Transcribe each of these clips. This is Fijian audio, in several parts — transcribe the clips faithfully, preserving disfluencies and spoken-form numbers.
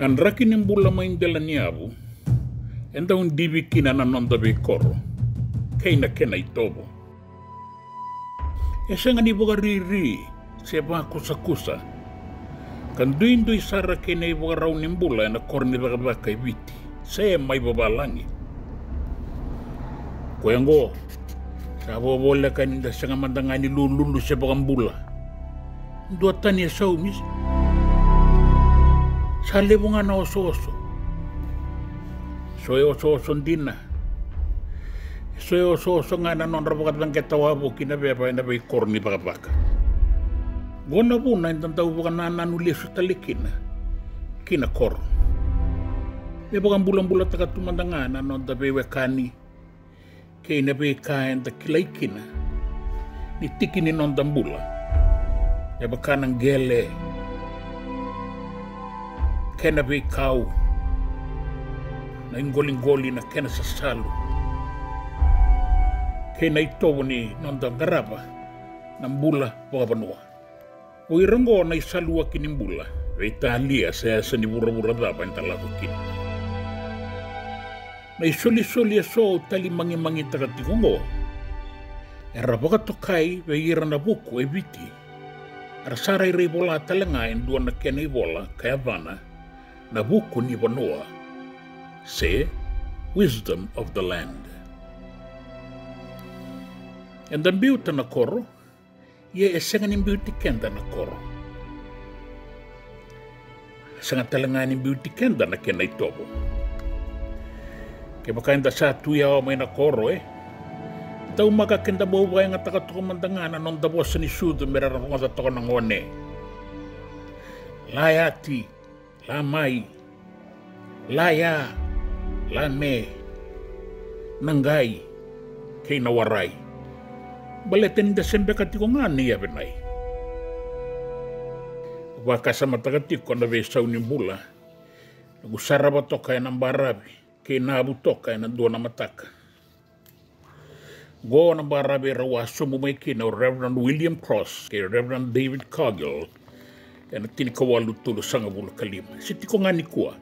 Na draki ni bula mai dela ni yavu e dau divi kina na noda veikoro kei na kena itovo. E sega ni vakariri se vakusakusa ka duidui sara kei na ivakarau ni bula ena koro ni cakacaka e Viti se mai vavalagi. Koya oqo sa vovoleka ni da sega mada ga ni lululu se vakabula. Duatani e saumi. Sa levu ga na osooso. So e osooso dina. So e osooso ga na nodra vakacaqeta wavoki na veva ena veikoro ni cakacaka. Qo na vuna eda dau vakanananu lesu tale kina ki na koro. Me vakabulabulataka tu mada ga na noda veiwekani kei na veika eda kilai kina ni tiki ni noda bula, me vaka na qele, kena veikau, na iqoliqoli, na kena sasalu, kei na itovo ni noda qarava na bula vakavanua. O ira oqo na isaluaki ni bula, veitalia se yasa ni vuravura cava eda lako kina. Na isolisoli eso au talimagimagitaka tiko oqo era vakatokai vei ira na vuku e Viti, era sa rairai vola tale ga e dua na kena ivola ka yacana na Vuku ni Vanua se Wisdom of the Land. Eda biuta na koro, ia e sega ni biuti keda na koro. E sega tale ga ni biuti keda na kena itovo. Kevaka eda sa tu yawa mai na koro, e taumaka ke da bau vakayagataka toka mada ga na noda vosa ni sucu me ra rogoca toka na gone. Layati, lamai, laya, lame, na qai kei na warai. Baleta ni da se beka tiko ga ni yavenai. Vakasamataka tiko na veisau ni bula noqu sarava toka ena baravi kei na avu toka ena dua na mataka. Qo na baravi erau a sobu mai kina o Reverend William Cross kei Reverend David Cargill ena tinikawalu tolusagavulu ka lima. Se tiko ga nikua.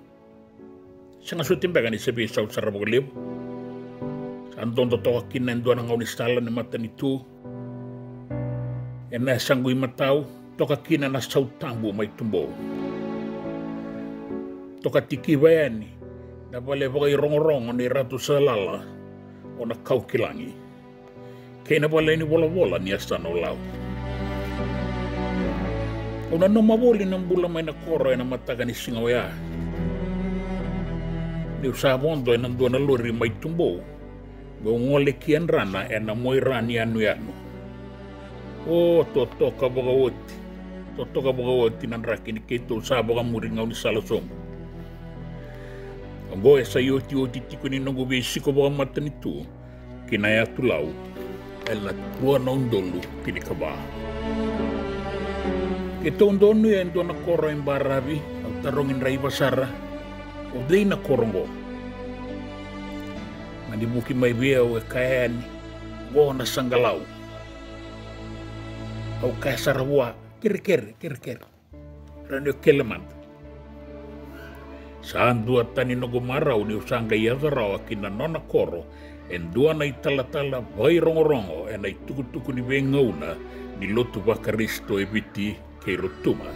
Sega soti beka ni se veisau sara vakalevu. Sa dodo toka kina e dua na gaunisala ni matanitu ena yasaqu imatau, toka kina na sautabu mai Tubou. Toka tikiva yani na vale vakairogorogo ni Ratu Salala o Nakaukilagi kei na vale ni volavola ni Yasana o Lau. Au nanuma voli na bula mai na koro ena mataka ni siga oya. Niu sa vodo ena dua na lori mai Tubou, meu gole ki Yadrana ena Moira ni yanuyanu. O, totoka vakaoti, totoka vakaoti na draki ni keitou sa vakamuri gaunisala sobu. Oqo e sa iotioti tiko ni noqu veisiko vakamatanitu ki na yatu Lau ena rua na udolu tinikava. Keitou donuya e dua na koro e baravi, au tarogi draiva sara, o cei na koro oqo? Mani vuki mai vei au e kaya yani, oqo na Saqalau. Au kaya sara vua, kerekere, kerekere. Rawa ni o kele mada. Sa duatani noqu marau niu sa qai yaco rawa ki na nona koro e dua na italatala vakairogorogo ena itukutuku ni veigauna ni lotu vaKarisito e Viti kei Rotuma.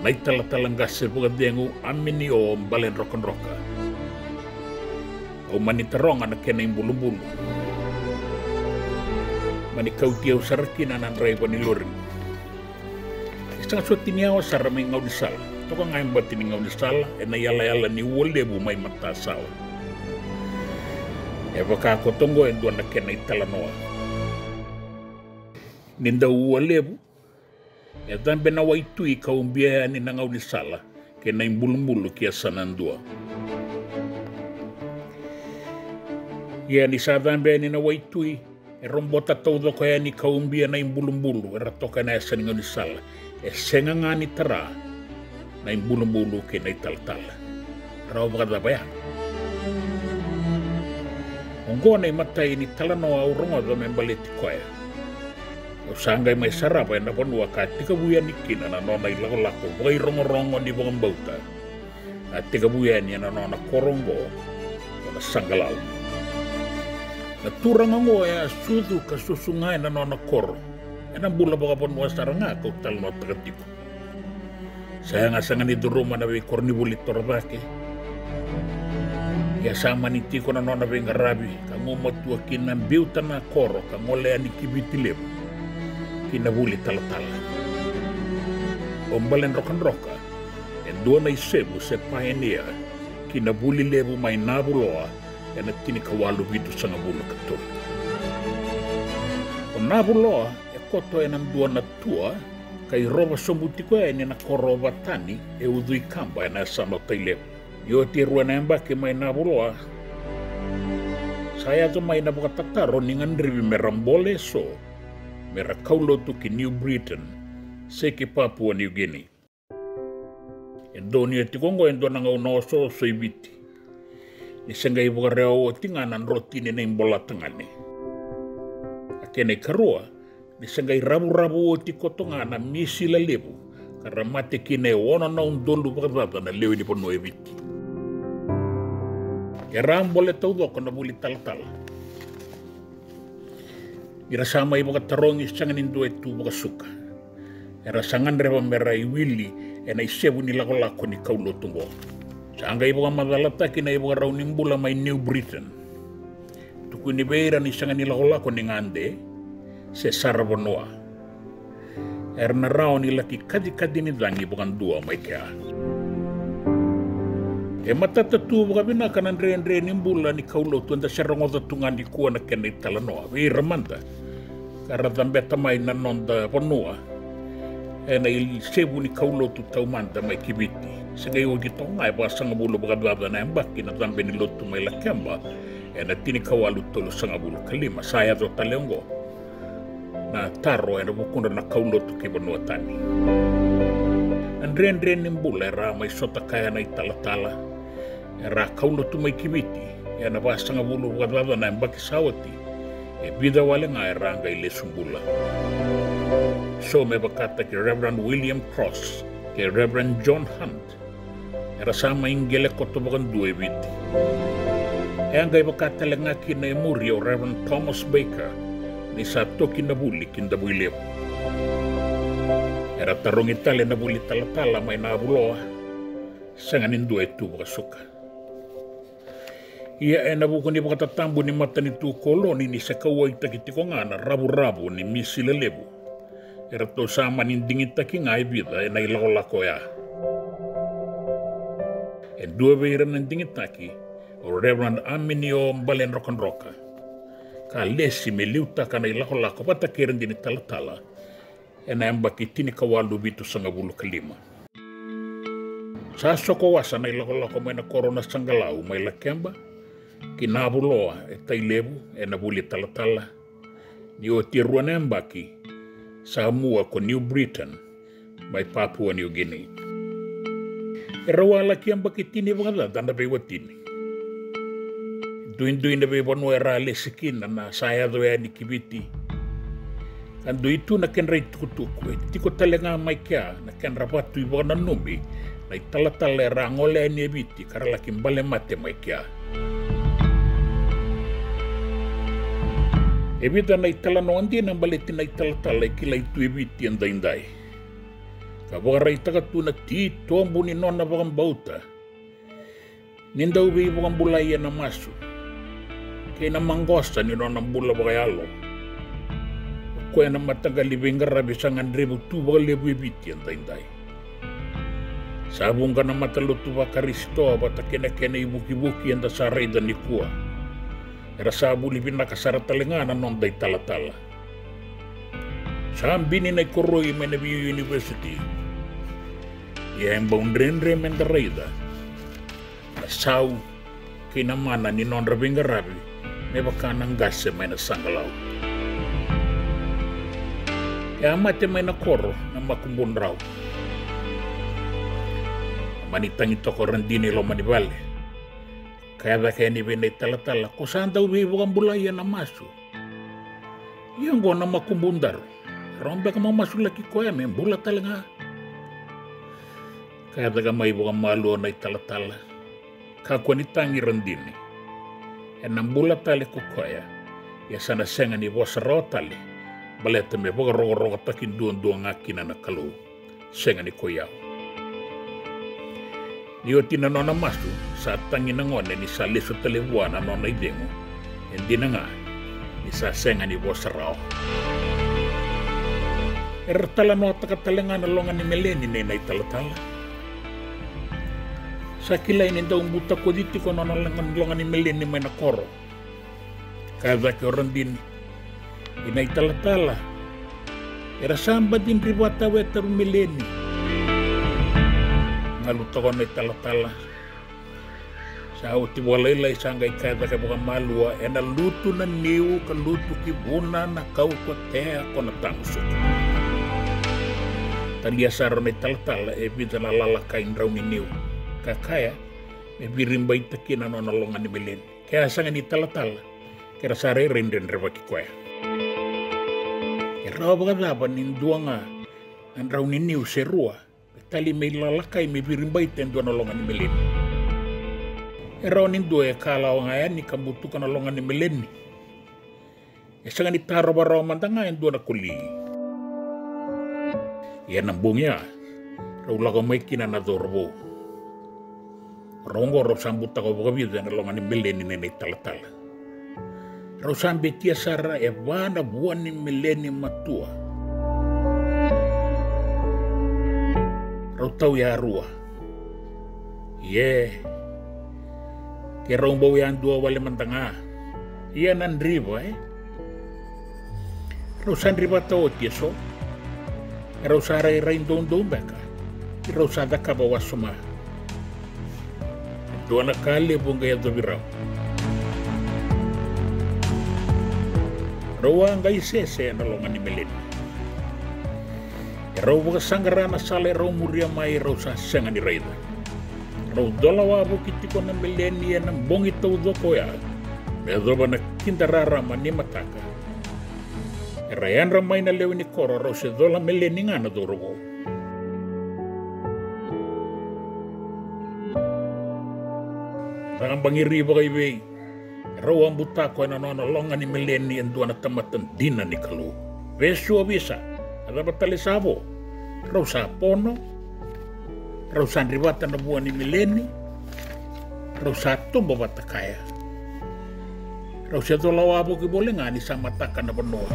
Na italatala qase vakacegu Aminio Baledrokadroka. Au mani taroga na kena ibulubulu. Mani kauti au sara kina na draiva ni lori. E sega soti ni yawa sara mai gaunisala, toka ga e bati ni gaunisala ena iyalayala ni ua levu mai matasawa. E vaka koto oqo e dua na kena italanoa. Ni dau ua levu, e cabe na waitui ka ubia yani na gaunisala kei na ibulubulu ki yasana dua. Ia ni sa cabe yani na waitui, e robota taucoko yani ka ubia na ibulubulu era toka ena yasa ni gaunisala. E sega ga ni tara na ibulubulu kei na italatala. Rawa vakacava ya? Oqo na imatai ni talanoa au rogoca me baleti koya. Au sa qai mai sarava ena vanua ka tekivu yani kina na nona ilakolako vakairogorogo ni vakabauta. A tekivu yani ena nona koro oqo, ko na Saqalau. Na turaga oqo e a sucu ka susu ga ena nona koro, ena bula vakavanua sara ga kau talanoataka tiko. Sa yaga sega ni curuma na veikoronivuli torocake. Ia sa mani tiko na nona veiqaravi ka gumatua ki na biuta na koro ka gole yani ki Viti Levu, ki na vuli talatala. O Baledrokadroka e dua na isevu se paenia ki na vuli levu mai Navuloa ena tinikawalu vitusagavulu ka tolu. O Navuloa e koto ena dua na tua ka irova sobu tiko yani na koro o Vatani e Ucuikaba ena yasana o Tailevu. Ni oti e rua na yabaki mai Navuloa, sa yaco mai na vakatataro ni gadrevi me ra bole eso me ra kaulotu ki New Britain se ki Papua New Guinea. E donuya tiko oqo e dua na gauna osooso i Viti, ni se qai vakarewa oti ga na drotini na ibolatagane. A kena ikarua, ni se qai ravuravu oti koto ga na misila levu ka ra mate kina e ono na udolu vakacaca na lewe ni vanua e Viti. Era a bole taucoko na vuli talatala. Ni ra sa mai vakatarogi, sega ni dua e tu vakasuka. Era sa gadreva me ra iwili ena isevu ni lakolako ni kaulotu oqo. Sa qai vakamacalataki na ivakarau ni bula mai New Britain. Tukuni vei ira ni sega ni lakolako ni gade se saravanua. Era na rawa ni laki kacikaci ni cagi vakadua mai kea. E matata tu vakavinaka na dredre ni bula ni kaulotu eda se rogoca tu ga nikua na kena italanoa vei ira mada ka ra cabeta mai na noda vanua ena isevu ni kaulotu taumada mai ki Viti. Se qai oti toka ga e vasagavulu vakacaca na yabaki na cabe ni lotu mai Lakeba ena tinikawalu tolusagavulu ka lima. Sa yaco tale oqo na taro ena vukudra na kaulotu ki vanua tani. Na dredre ni bula era a mai sota kaya na italatala era a kaulotu mai ki Viti ena vasagavulu vakacaca na yabaki sa oti, e vica wale ga era a qai lesu bula. So me vakataki Reverend William Cross kei Reverend John Hunt, era sa mai qele koto vakadua e Viti. E a qai vaka tale ga kina e muri o Reverend Thomas Baker, ni sa toki na vuli ki Davuilevu. Era tarogi tale na vuli talatala mai Navuloa, sega ni dua e tu vakasuka. Ia ena vuku ni vakatatabu ni matanitu koloni ni se kauwaitaki tiko ga na ravuravu ni misila levu, eratou sa mani digitaki ga e vica ena ilakolako oya. E dua vei ira na digitaki o Reverend Aminio Baledrokadroka, ka lesi me liutaka na ilakolako vata kei ira dina italatala ena yabaki tinikawalu vitusagavulu ka lima. Sa soko wasa na ilakolako mai na koro na Saqalau mai Lakeba ki Navuloa e Tailevu ena vuli talatala. Ni oti e rua na yabaki, sa mua ko New Britain mai Papua New Guinea. Era a laki yabaki tini vakacaca na veiwatini. Duidui na veivanua era a lesi kina na sa yaco yani ki Viti. Ka dui tu na kedra itukutuku, e tiko tale ga mai kea na kedra vatu ivakananumi na italatala era a gole yani e Viti ka ra laki bale mate mai kea. E vica na italanoa dina baleti na italatala e kilai tu e Viti edaidai, ka vakaraitaka tu na titobu ni nona vakabauta ni dau veivakabulai ena masu kei na maqosa ni nona bula vakayalo. O koya na mataqali veiqaravi sa gadrevi tu vakalevu e Viti edaidai. Sa vuqa na matalotu vaKarisito vata kei na kena ivukivuki eda sa raica nikua. Era sa vuli vinaka sara tale ga na noda italatala. Sa bini na ikoroi mai na veiuniversity. Ia e bau dredre meda raica na sau kei na mana ni nodra veiqaravi me vaka na qase mai na Saqalau. E a mate mai na koro na makubudrau. Mani tagi toka o Radini e loma ni vale, ka yaca yani vei na italatala, ko sa dau veivakabulai ena masu. Ia oqo na makubudaru. Rawa beka mo masulaki koya me bula tale ga? Kaya cake mai vakamalua na italatala: Kakua ni tagi, Radini. Ena bula tale ko koya, ia sa na sega ni vosa rawa tale, baleta me vakarokorokotaki duadua ga kina na Kalou, sega ni ko i au. Ni oti na nona masu, sa tagi na gone ni sa lesu tale vua na nona icegu. E dina ga ni sa sega ni vosa rawa. Era talanoataka tale ga na loga ni meleni nei na italatala. Sa kilai ni dau butakoci tiko na nona loga ni meleni mai na koro. Kaya cake o Radini: I na italatala, era sa baci dri vata, wetaru meleni. Galu toka na italatala. Sa oti vakalailai sa qai kaya cake vakamalua: Ena lutu na niu ka lutu ki vuna na kau ko tea ko na tagusuka. Talia sara na italatala e vica na lalakai drau ni niu, ka kaya me viribaita kina na nona loga ni meleni. Ke a sega ni talatala, ke ra sa rairai dredrevaki koya. E rawa vakacava ni dua ga na drau ni niu se rua me tali me ilalakai me viribaita e dua na loga ni meleni? E rawa ni dua e kalawa ga yani ka butuka na loga ni meleni. E sega ni tarova rawa mada ga e dua na koli. Ia na bogi ya, rau lako mai kina na cauravou. Rau oqo rau sa butako vakavica ena loga ni meleni nei na italatala. Rau sa betia sara e va na vua ni meleni matua. Rau tau yarua. Ie, ke rau bau yadua wale mada ga. Ia na driva, e? Rau sa drivata oti eso. E rau sa rairai doudou beka. Rau sa cakava wasoma. Dua na ka levu qai yacovi rau. Rau a qai sese ena loga ni meleni. E rau vakasaqara na sala e rau muria mai, e rau sa sega ni raica. Rau cola wavoki tiko na meleni ena bogi taucoko oya, me yacova na kida rarama ni mataka. Era yadra mai na lewe ni koro, rau se cola meleni ga na cauravou. Ra bangiri vakaivei. Rau a butako ena nona loga ni meleni e dua na tamata dina ni Kalou. Vesu ovisa, a cava tale sa vo? Rau sa pono. Rau sa drivata na vua ni meleni. Rau sa tobo vata kaya. Rau se cola wavoki voli ga ni sa mataka na vanua.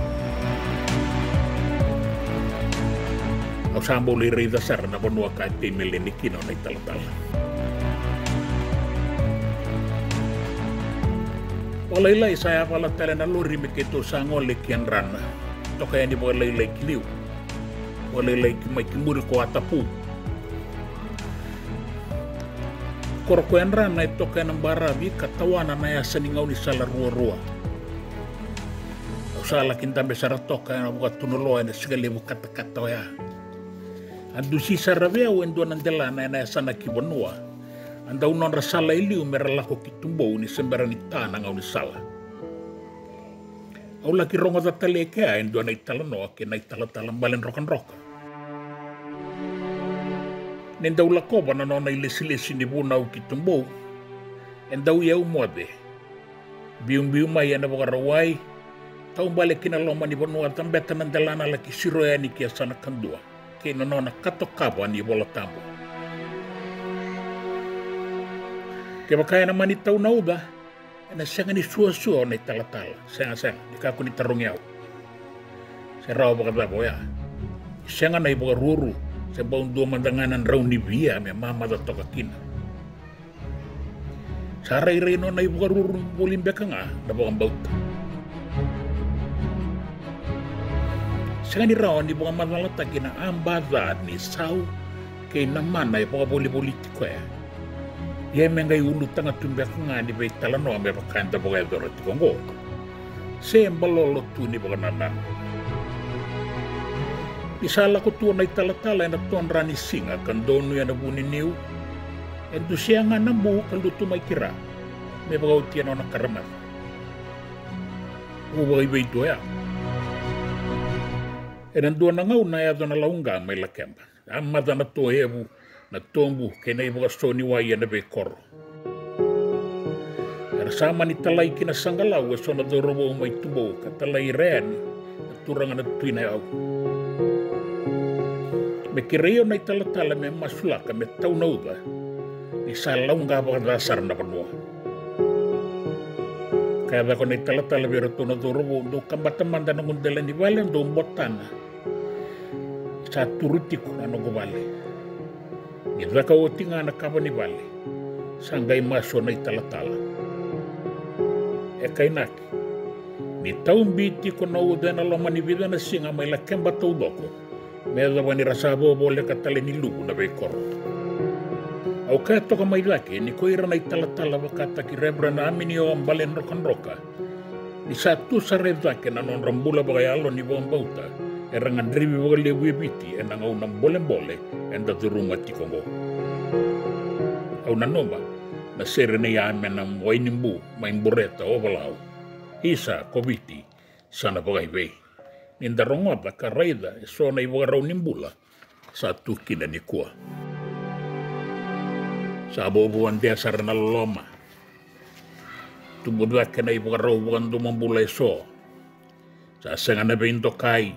Au sa bau lai raica sara na vanua ka tei meleni kina o na italatala. Vakalailai sa yavala tale na lori me keitou sa gole ki Yadrana. Toka yani vakalailai ki liu. Vakalailai ki mai ki muri ko Atapu. Koro ko Yadrana e toka ena baravi ka tawana na yasa ni gaunisala ruarua. Au sa laki dabe sara toka ena vakatunuloa ena siga levu katakata oya. A dusi sara vei au e dua na delana ena yasana ki vanua. A dau nodra sala e liu mera lako ki Tubou ni se bera ni ta na gaunisala. Au laki rogoca tale e kea e dua na italanoa kei na italatala bale drokadroka. Ni dau lakova na nona ilesilesi ni vunau ki Tubou, e dau iyau moce. Biubiu mai ena Vakarauwai, taubale ki na loma ni vanua, cabeta na delana, laki siro yani ki yasana kadua kei na nona kato kava ni iVolatabu. Kevaka ena mani tau na uca, ena sega ni suasua o na italatala. Sega, sega, ni kakua ni tarogi au. Se rawa vakacava oya? Sega na ivakaruru, se bau dua mada ga na drau ni via me mamaca toka kina. Sa rairai nona ivakaruru voli beka ga na vakabauta. Sega ni rawa ni vakamacalataki na aba ca ni sau kei na mana e vakavolivoliti koya. Ia me qai ulutaga tu beka ga ni veitalanoa me vaka eda vakayacora tiko oqo. Se balolo tu ni vakanananu. Ni sa lako tu o na italatala ena todra ni siga ka donu ena vu ni niu, e dusia ga na bu ka lutu mai ki ra me vakaotia na nona karamaca. Au vakaivei tu oya. Ena dua na gauna a yaco na lauqa mai Lakeba. A maca na toevu, na tobu kei na ivakaso ni wai ena veikoro. Era sa mani talai ki na Saqalau eso na cauravou mai Tubou ka talai ira yani na turaga na Tui Nayau. Me kerei au na italatala me masulaka me tau na uca, ni sa lauqa vakaca sara na vanua. Ka yaco na italatala vei iratou na cauravou, dou kabata mada na noqu dela ni vale, dou botana. Sa turu tiko na noqu vale. Ni caka oti ga na kava ni vale, sa qai masu na italatala. E kainaki, ni tau bi tiko na uca ena loma ni vica na siga mai Lakeba taucoko, me yacova ni ra sa vovoleka tale ni luvu na veikoro. Au kaya toka mai cake ni ko ira na italatala vakataki Reverend Aminio Baledrokadroka, ni sa tu sara e cake na nodra bula vakayalo ni vakabauta, era gadrevi vakalevu e Viti ena gauna bolebole eda curuma tiko oqo. Au nanuma na sere nei Amena Wainibu mai Bureta, Ovalau. Isa ko Viti, sa na vakaivei. Ni da rogoca ka raica eso na ivakarau ni bula sa tu kina nikua. Sa vuavuadea sara na loloma. Tubu cake na ivakarau vakadomobula eso. Sa sega na veidokai.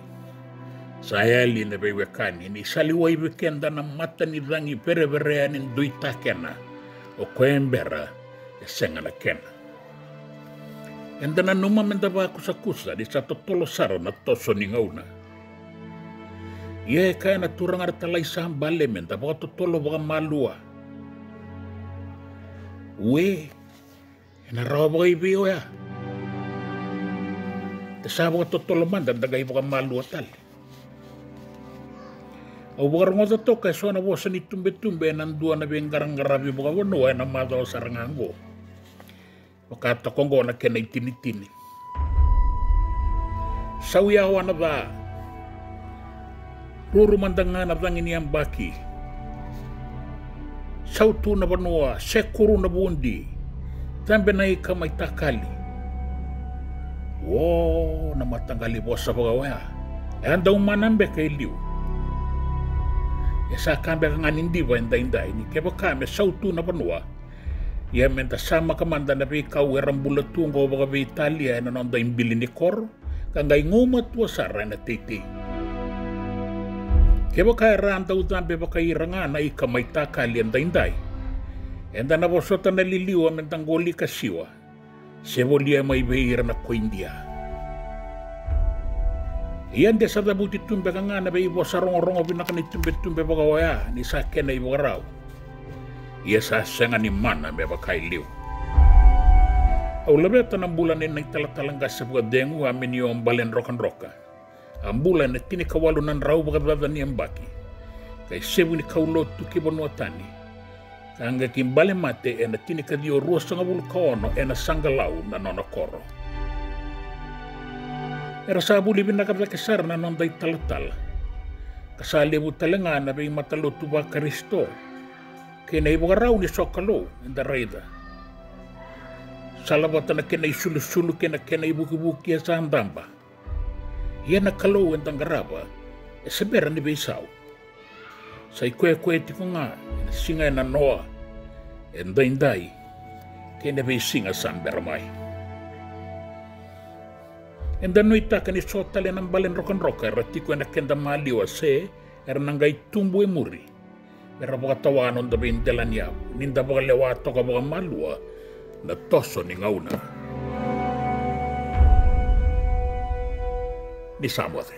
Sa yali na veiwekani, ni sa liwai vei keda na mata ni cagi vereverea ni dui takena. O koya e bera e sega na kena. Eda nanuma meda vakusakusa ni sa totolo sara na toso ni gauna. Ia e kaya na turaga ra talai sa bale meda vakatotolo vakamalua. Ue, ena rawa vakaivei oya? Da sa vakatotolo mada, da qai vakamalua tale. Au vakarogoca toka eso na vosa ni tubetube ena dua na veiqaraqaravi vakavanua ena macawa sara ga oqo. Vaka toka oqo na kena itinitini: Sau yawa na ca. Ruru mada ga na cagi ni yabaki. Sautu na vanua, sekuru na vudi. Cabe na ika mai takali. O, na mataqali vosa vaka oya e a dau mana beka e liu. E sa ka beka ga ni diva edaidai ni kevaka me sautu na vanua, ia meda samaka mada na veikau era bula tu oqo vakaveitalia ena noda ibili ni koro, ka qai gumatua sara ena teitei. Kevaka era a dau cabe vakaira ga na ika mai takali edaidai, eda na vosota na liliwa meda qoli ka siwa, se volia mai vei ira na koidia. Ia de sa cavuti tu beka ga na veivosa rogorogo vinaka ni tubetube vaka oya ni sa kena ivakarau. Ia sa sega ni mana me vaka e liu. Au laveta na bula nei na italatala qase vakacegu Aminio Baledrokadroka. A bula ena tinikawalu na drau vakacaca ni yabaki, ka isevu ni kaulotu ki vanua tani, ka qai ki bale mate ena tinikaciwa ruasagavulu ka ono ena Saqalau na nona koro. Era sa vuli vinaka cake sara na noda italatala, ka sa levu tale ga na veimatalotu vaKarisito kei na ivakarau ni sokalou eda raica. Salavata na kena isulusulu kei na kena ivukivuki e sa daba. Ia na Kalou eda qarava e se bera ni veisau. Sa ikoyakoya tiko ga ena siga ena noa, edaidai, kei na veisiga sa bera mai. Eda nuitaka ni so tale na Baledrokadroka era tiko ena keda maliwa se era na qai tubu e muri, me ra vakatawa noda veidelaniyavu ni da vakalewa toka vakamalua na toso ni gauna. Ni sa moce.